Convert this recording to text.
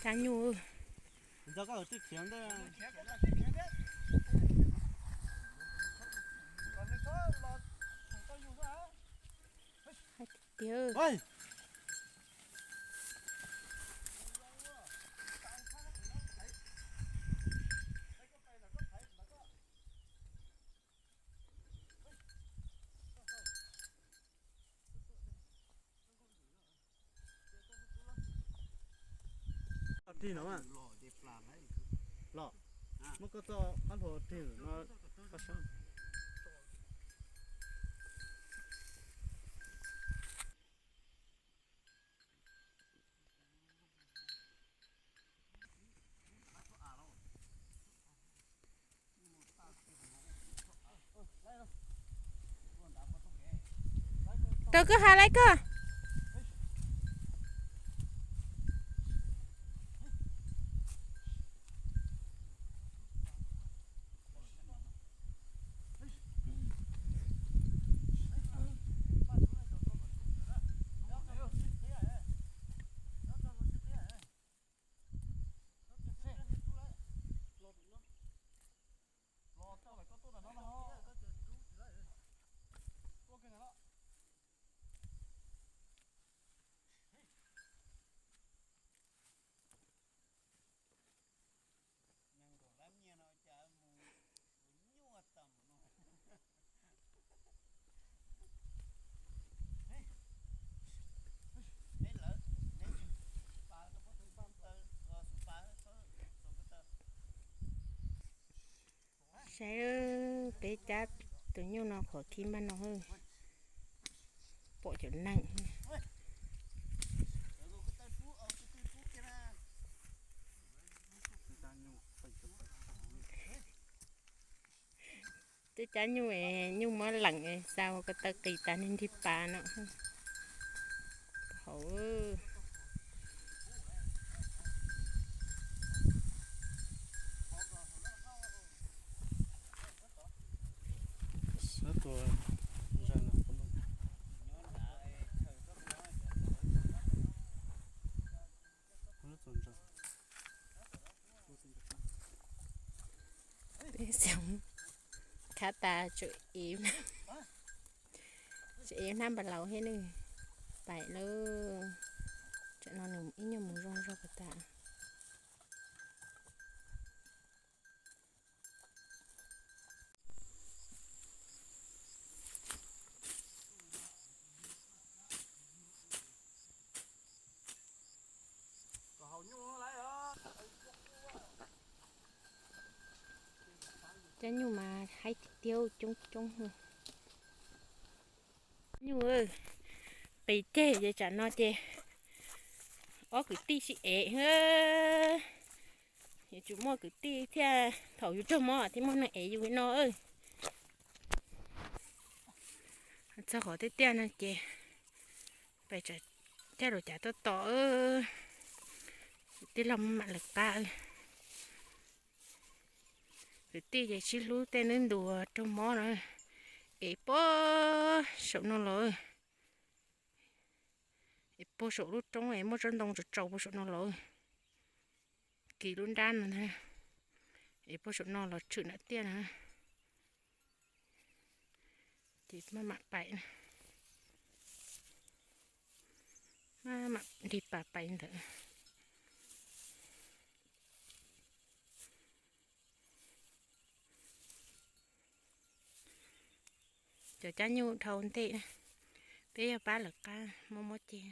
Cab nyuj. Tiag. Rig no los, muab koj txoj qab hluas rig no. Tau koj has laiv koj. Saib, peb cab tus nyuj no qhov thib npaj no, pom cov neeg. Twb cab nyuj, nyuj muab leem xa ua ko taw qis tas neeg nrig pas no. Hauv. Peb xyoo khab tas, tseem ev hnab npas laus thiab nws pais lawm. Tsam no nws ib nyuag mus zoo zog puas tas. Cab nyuj mas haib tiag tiag, coob coob. Nyuj, qis ceg ces tsam no ces ob kwv tij sib ev. Yuav tsum muaj kwv tij thiaj, thaum yus raug mob thiaj muaj neeg ev yus li no. Txog qhov tiaj tiaj no ces pais caij lus cav tuaj tos. Kwv tij los maj mam lawv qab. Kwv tij ces sib hlub tej nws ntuas raug mob na. Ev puag saum no los, ev puag saum lub roob es muaj tsob ntoo tsaus tsaus puag saum no los, kis lub nrab no ntag. Ev puag saum no los tshwm nram tiaj na. Ces maj mam pais, maj mam nrig pas pais ntawd. Cov cab nyuj dhau ntej, peb yog pab lawv qab muab muab ceg.